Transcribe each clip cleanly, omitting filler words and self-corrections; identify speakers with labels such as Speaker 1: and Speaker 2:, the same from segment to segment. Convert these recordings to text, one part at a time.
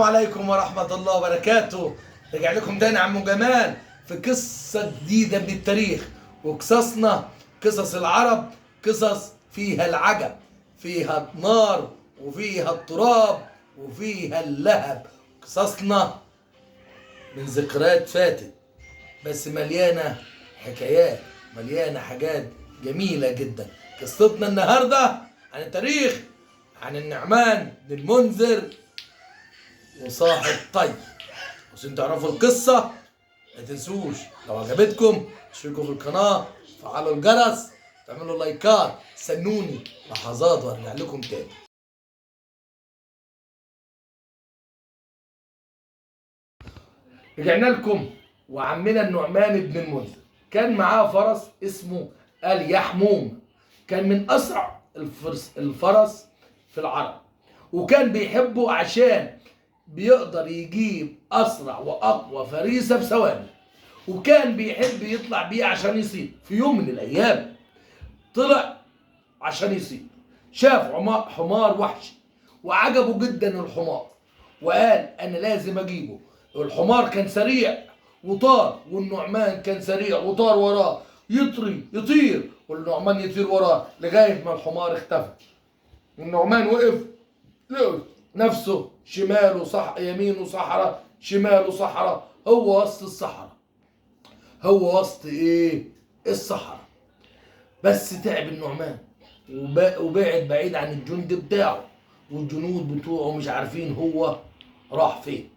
Speaker 1: عليكم ورحمة الله وبركاته. رجع لكم تاني عمو جمال في قصة جديدة من التاريخ، وقصصنا قصص العرب، قصص فيها العجب، فيها النار وفيها التراب وفيها اللهب. قصصنا من ذكريات فاتت بس مليانة حكايات، مليانة حاجات جميلة جدا. قصتنا النهاردة عن التاريخ، عن النعمان بن المنذر وصاحب طي. عشان تعرفوا القصة ما تنسوش لو عجبتكم اشتركوا في القناة، فعلوا الجرس، تعملوا لايكات. استنوني لحظات وارجع لكم تاني. رجعنا لكم. وعمنا النعمان بن المنذر كان معاه فرس اسمه اليحموم، كان من اسرع الفرس في العرب، وكان بيحبه عشان بيقدر يجيب اسرع واقوى فريسة بثواني، وكان بيحب يطلع بيه عشان يصيد. في يوم من الايام طلع عشان يصيد، شاف حمار وحشي وعجبه جدا الحمار، وقال انا لازم اجيبه. الحمار كان سريع وطار، والنعمان كان سريع وطار وراه، يطير والنعمان يطير وراه لغاية ما الحمار اختفى. والنعمان وقف لقى نفسه شماله صح، يمينه صحراء، شماله صحراء، هو وسط الصحراء، هو وسط ايه؟ الصحراء. بس تعب النعمان وبعد بعيد عن الجند بتاعه، والجنود بتوعه مش عارفين هو راح فين.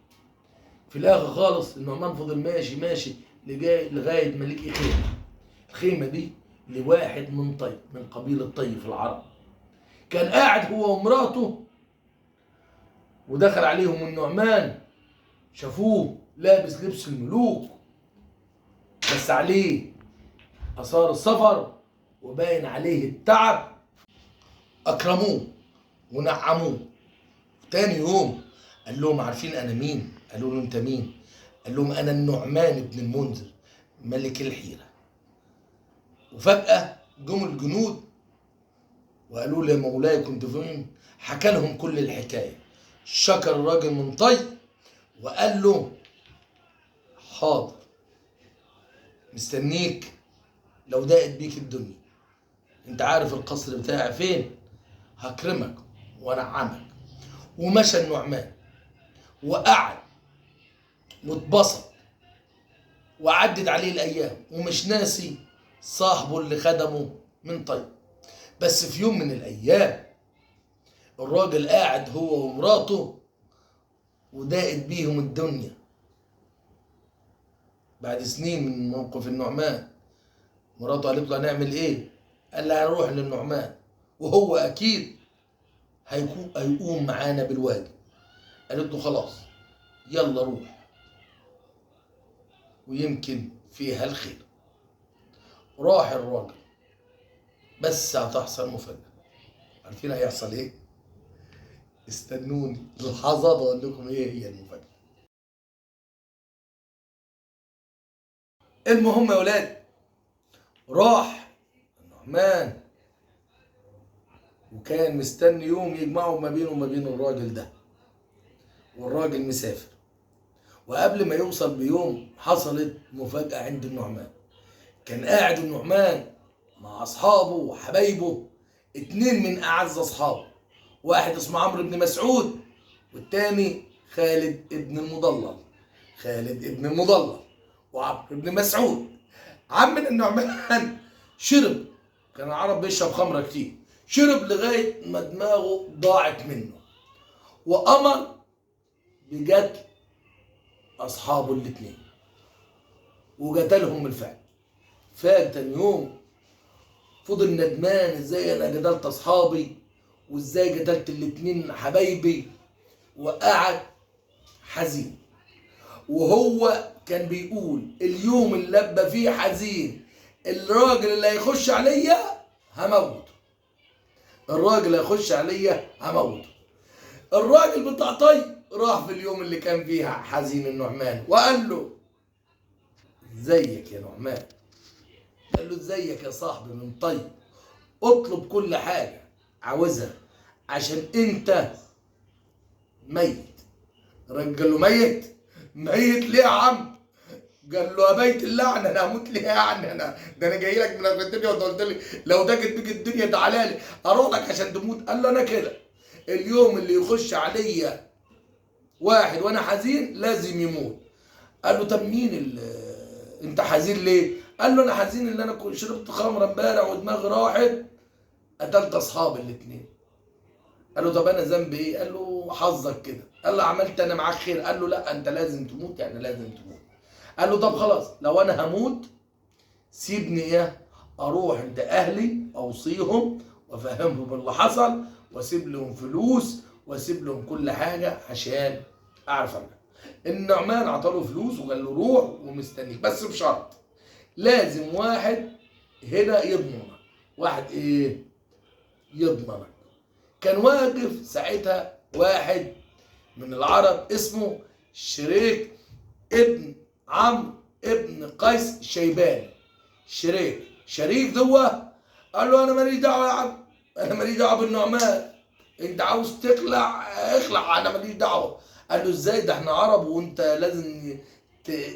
Speaker 1: في الاخر خالص النعمان فضل ماشي ماشي لغاية ما لقي خيمة. الخيمة دي لواحد من طي، من قبيلة طي في العرب. كان قاعد هو ومراته، ودخل عليهم النعمان، شافوه لابس لبس الملوك، بس عليه اثار السفر وباين عليه التعب. اكرموه ونعموه. تاني يوم قال لهم عارفين انا مين؟ قالوا له انت مين؟ قال لهم انا النعمان بن المنذر ملك الحيرة. وفجأة جم الجنود وقالوا له يا مولاي كنت فين؟ حكى لهم كل الحكاية. شكر الراجل من طي وقال له حاضر، مستنيك لو ضاقت بيك الدنيا، انت عارف القصر بتاعي فين، هكرمك وانعمك. ومشى النعمان وقعد واتبسط وعدت عليه الايام، ومش ناسي صاحبه اللي خدمة من طي. بس في يوم من الايام الراجل قاعد هو ومراته وضاقت بيهم الدنيا. بعد سنين من موقف النعمان، مراته قالت له هنعمل ايه؟ قال لها هنروح للنعمان وهو اكيد هيقوم معانا بالواجب. قالت له خلاص يلا روح ويمكن فيها الخير. راح الراجل، بس هتحصل مفاجأة. عارفين هيحصل ايه؟ استنوني لحظات اقول لكم ايه هي المفاجأة. المهم يا ولاد، راح النعمان وكان مستني يوم يجمعوا ما بينه وما بين الراجل ده، والراجل مسافر. وقبل ما يوصل بيوم حصلت مفاجأة عند النعمان. كان قاعد النعمان مع أصحابه وحبايبه، اتنين من أعز أصحابه، واحد اسمه عمرو بن مسعود والتاني خالد ابن المضلل. خالد ابن المضلل وعمرو بن مسعود. عمنا النعمان شرب، كان العرب بيشرب خمرة كتير، شرب لغاية ما دماغه ضاعت منه، وأمر بقتل أصحابه الاتنين وقتلهم بالفعل. فات تاني يوم فضل ندمان، ازاي انا قتلت اصحابي وازاي قتلت الاتنين حبايبي، وقعد حزين. وهو كان بيقول اليوم اللي ابقى فيه حزين الراجل اللي هيخش عليا هموته، الراجل اللي هيخش عليا هموته. الراجل بتاع طي راح في اليوم اللي كان فيها حزين النعمان وقال له ازيك يا نعمان؟ قال له ازيك يا صاحبي من طي، اطلب كل حاجة عاوزها عشان انت ميت. الراجل قال له ميت؟ ميت ليه يا عم؟ قال له يا بيت اللعنة، انا هموت ليه يعني؟ انا ده انا جاي لك من اخر الدنيا، وانت قلت لي لو ضاقت بيك الدنيا تعالى لي اروح لك عشان تموت. قال له انا كده، اليوم اللي يخش عليا واحد وانا حزين لازم يموت. قال له طب مين اللي انت حزين ليه؟ قال له انا حزين ان انا كنت شربت خمره امبارح ودماغي راحت، قتلت اصحابي الاثنين. قال له طب انا ذنبي ايه؟ قال له حظك كده. قال له عملت انا معاك خير. قال له لا، انت لازم تموت، يعني لازم تموت. قال له طب خلاص، لو انا هموت سيبني ايه، اروح عند اهلي اوصيهم وافهمهم اللي حصل، واسيب لهم فلوس واسيب لهم كل حاجة عشان اعرف ارجع. النعمان عطاله فلوس وقال له روح ومستنيك، بس بشرط، لازم واحد هنا يضمنك، واحد ايه يضمنك. كان واقف ساعتها واحد من العرب اسمه شريك ابن عمرو ابن قيس الشيباني. شريك دوه قال له انا ماليش دعوه يا عم، انا ماليش دعوه بالنعمان، انت عاوز تخلع اخلع، انا ماليش دعوه. قال له ازاي، ده احنا عرب وانت لازم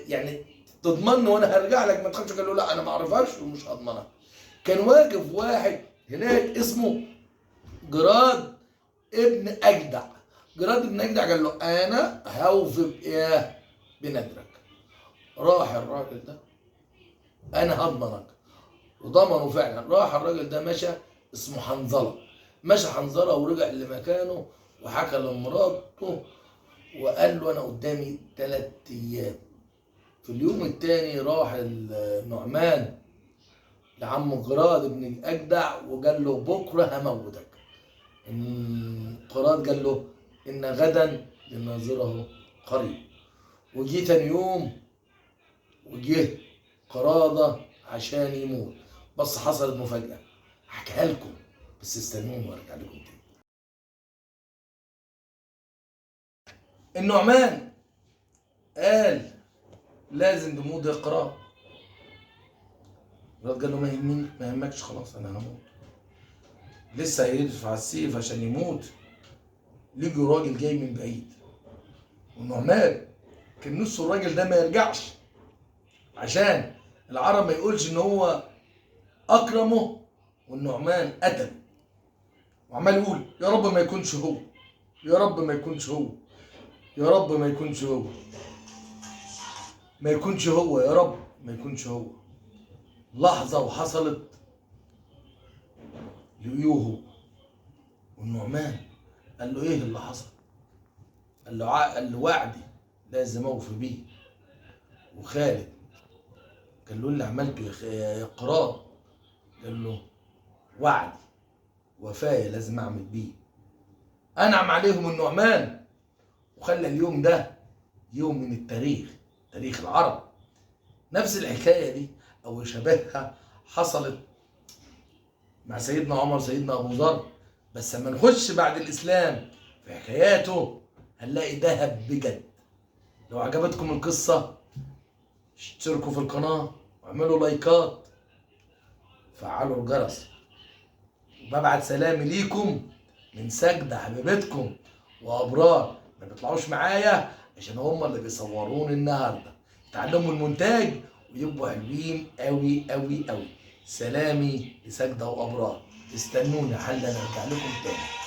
Speaker 1: يعني تضمني وانا هرجع لك، ما تخافش. قال له لا، انا ما اعرفهاش ومش هضمنها. كان واقف واحد هناك اسمه جراد ابن اجدع. جراد ابن اجدع قال له انا هوفي بايه؟ بندرك. راح الراجل ده، انا هضمنك، وضمنه فعلا. راح الراجل ده مشى، اسمه حنظلة، مشى حنظلة ورجع لمكانه وحكى لمراته وقال له انا قدامي 3 ايام. في اليوم الثاني راح النعمان لعم جراد ابن الاجدع وقال له بكره هموتك. قراد قال له ان غدا لناظره قريب. وجي تاني يوم وجه قراده عشان يموت، بس حصلت مفاجأة هحكيها لكم، بس استنوني وارجع لكم تاني. النعمان قال لازم تموت يا قراد. قراد قال له ما يهمني، ما يهمكش، خلاص انا هموت. لسه هيرفع السيف عشان يموت، لقوا راجل جاي من بعيد، والنعمان كان نص الراجل ده ما يرجعش عشان العرب ما يقولش ان هو اكرمه، والنعمان قتله. وعمال يقول يا رب ما يكونش هو، يا رب ما يكونش هو، يا رب ما يكونش هو، ما يكونش هو، يا رب ما يكونش هو. لحظة وحصلت لقيوه. والنعمان قال له ايه اللي حصل؟ قال له وعدي لازم اوفي بيه. وخالد قال له اللي عملته يا قراد؟ قال له وعدي وفاية لازم اعمل بيه. انعم عليهم النعمان وخلى اليوم ده يوم من التاريخ، تاريخ العرب. نفس الحكاية دي او شبهها حصلت مع سيدنا عمر، سيدنا ابو ذر. بس لما نخش بعد الاسلام في حكاياته هنلاقي دهب بجد. لو عجبتكم القصة اشتركوا في القناة واعملوا لايكات، فعلوا الجرس. وببعت سلامي ليكم من سجدة حبيبتكم وابرار، ما بيطلعوش معايا عشان هم اللي بيصوروني النهارده، يتعلموا المونتاج ويبقوا حلوين قوي قوي قوي. سلامي لسجدة وابرار، استنونا حلا نرجع لكم تاني.